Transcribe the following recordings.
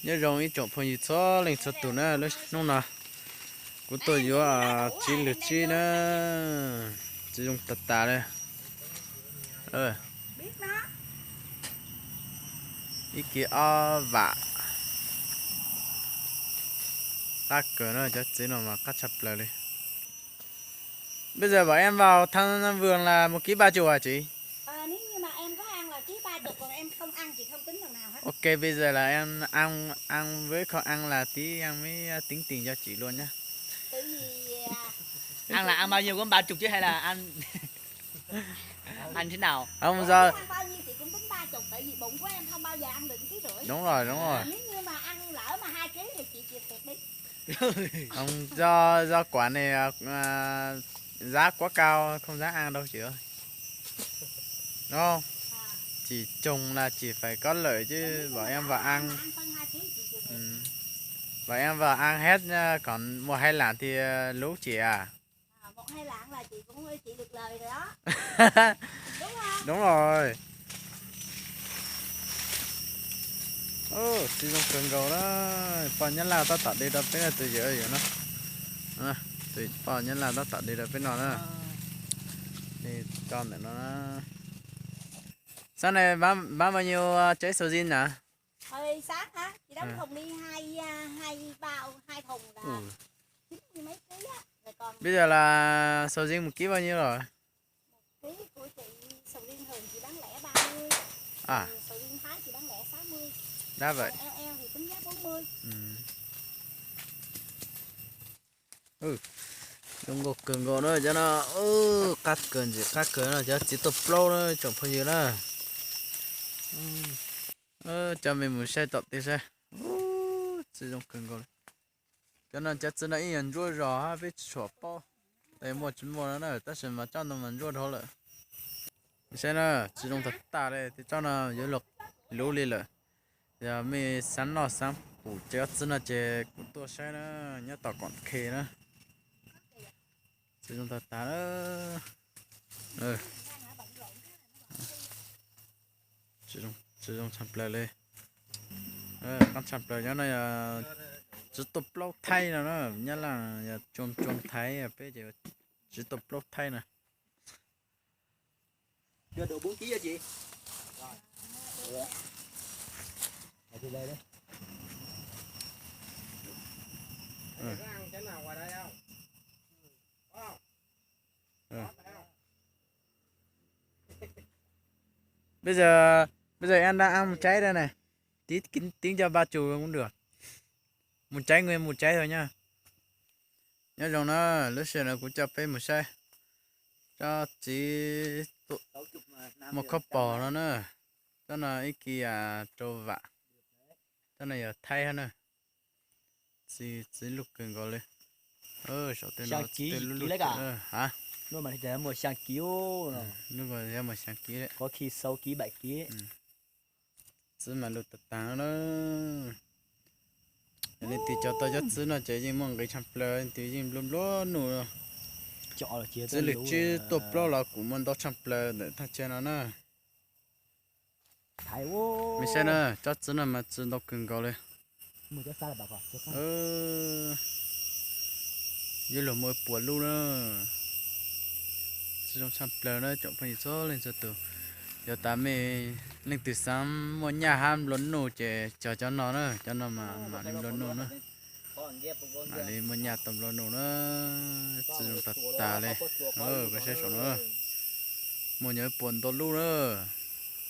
Nyob zoo ib tsoom phooj ywg txhua leej txhua tus na, lub hnub no kuv tuaj yuav txiv lwg tsib na, txiv zoo tag tas li. Ib kis ob vam, qab kawg na, cov txiv no mas qab tshaj plaws li. Bây giờ bảo em vào thăm vườn là một ký ba chục hả chị? Ok, bây giờ là em ăn, ăn với không ăn là tí em mới tính tiền cho chị luôn nhá. Ăn là ăn bao nhiêu, có ba chục chứ hay là ăn ăn thế nào? Không, do Ăn bao nhiêu chị cũng tính ba chục, tại vì bụng của em không bao giờ ăn được ký rưỡi. Đúng rồi, đúng rồi. Nếu như mà ăn lỡ mà hai ký thì chị chịu thiệt đi. Không, do do quả này à, à, giá quá cao không dám ăn đâu chị ơi. Đúng không? Chỉ trồng là chỉ phải có lợi chứ bảo em vào ăn. Ăn phân hai ký chị chịu thiệt. Ừ. Bảo em vào ăn hết nha, còn một hai lạng thì à, lú chị à. Một hai lạng là chị cũng chị được lời rồi đó. Đúng không? Đúng rồi. Tus zoo kawg nkaus na, poj Nyab Laj tab tom de rau peb tus yawm yawm no. Tus poj Nyab Laj tab tom de rau peb no na. Tso ntawm no na. Sáng nay bán, bán bao nhiêu trái sầu riêng hả? Hồi sáng hả? Chị đóng thùng đi hai, à, hai bao, hai thùng là chín mươi mấy ký á, rồi còn Bây giờ là sầu riêng một ký bao nhiêu rồi? Ký của chị sầu riêng thường chị bán lẻ ba mươi, À, còn sầu riêng Thái chị bán lẻ sáu mươi. Đắt vậy. Còn eo eo thì tính giá bốn mươi. Ừ. Zoo nkauj kawg nkaus na cov no, qab kawg ntxim qab kawg no, cov txiv tuaj plaub na tsoom phooj ywg na. Coj mej mus saib tom tej saib. Txiv zoo kawg nkaus li. Cov no cov txiv no ib yam ntsuab zog hab peb tsis tshua paub tes muaj tsis muaj no na, tab sis mas tsob no mas ntsuab dhau lawm. Saib na, txiv zoo tag tag li, tej tsob no yuav luag lub li lawm. Yog mej xav noj xav pum cov txiv no ces kuv tuaj saib na, nyob tom koom khe na. Txiv zoo tag tag na. Txiv zoo tshaj plaws li. Qab tshaj plaws cov no yog txiv tuaj plaub Thaib no na, Nyab Laj yog tsuas tsuas Thaib, peb ces txiv tuaj plaub Thaib na. Bây giờ, bây giờ em đang ăn một trái đây này. Tí, tính cho ba chục cũng được. Một trái nguyên một trái thôi nha. Nyob zoo na, lub sij hawm no kuv coj peb mus saib tsob txiv muaj khob pos no na. Tsob no ib kis rau vam. Tsob no yog Thaib hab na. Txiv, txiv luj kawg nkaus li. Saum tej no txiv tej luj luj kawg. Lub ko yog muaj xyaa kiv, lub ko yog muaj xyaa kiv. Txiv mas luj tag tag na. Yog leej twg cog tau cov txiv no ces yeej muaj nqis tshaj plaws, leej twg yeej nplua nplua nuj. Txiv lwm tsib tuaj plaub los kuj muaj ntau tshaj plaws ntawm thaj chaw no na. Mej saib na, tsob txiv no mas txiv ntau kawg nkaus li. Yuav luag muaj puas lub na. Txiv zoo tshaj plaws na tsoom phooj ywg txhua leej txhua tus. Yog tas mej leej twg xav muaj nyaj hab nplua nuj ces cog cov no na, cov no mas mam li nplua nuj na. Mam li muaj nyaj tau nplua nuj na. Txiv zoo tag tag li. Koj saib saum no, muaj nyob puas ntau lub na.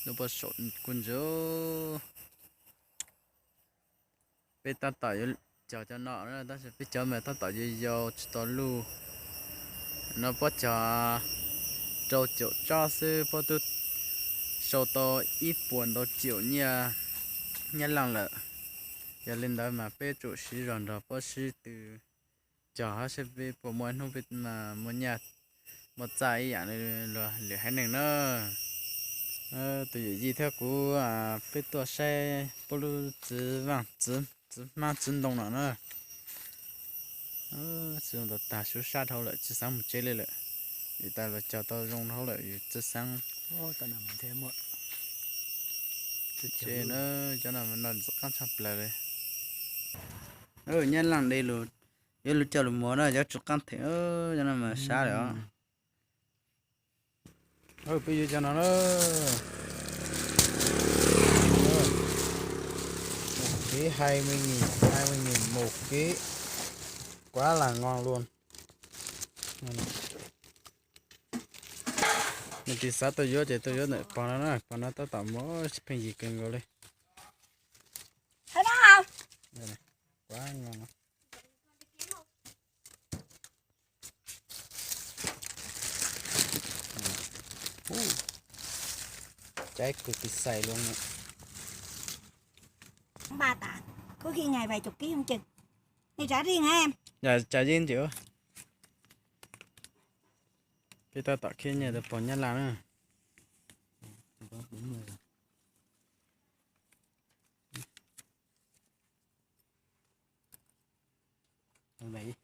Lub puag saum kuj ntxim. Peb tab tom yuav cog cov no na, tab sis peb cov mas tab tom yau yau tsis tau luj. No puab cog rau caum tsob xwb puab twb sau tau ib puas ntau caum nyiaj Nyab Laj lawm. Yog li ntawd mas peb tsum siv zog nrog puab sib tw cog hab seb peb puas muaj ib hnub peb mas muaj nyaj muaj txaj ib yam li luag lwm haiv neeg na. Tus yawm yij thiab kuv peb tuaj saib puab lub txiv vaaj txiv hmab txiv ntoo no na. Txiv ntoo tag tag sub sab dhau lawm tsis xaav mus tsev li lawm, vim tas luag cog tau zoo dhau lawm yus tsis xaav tsev na. Cov no mas no ntxim qaab tshaj plaws li. Nyab Laj de lus, yuav lus coj lus mos na, cov tsis qaab theem, cov no mas sab lawm os. Peb yuav cov no na. Một ký hai mươi nghìn, hai mươi nghìn một ký. Quá là ngon luôn. Nws tsis xav tuaj yuav ces tuaj yuav ntawm pog no na, pog no tab tom muab pheej yig kawg nkaus li. Quá ngon. Cháy cực kỳ xài luôn. Ba tả, có khi ngày vài chục ký không chừng. Này trả riêng hả em? Dạ, trả riêng chị ơi. Peb tab tom khib nyiaj rau pog Nyab Laj na. Bảy.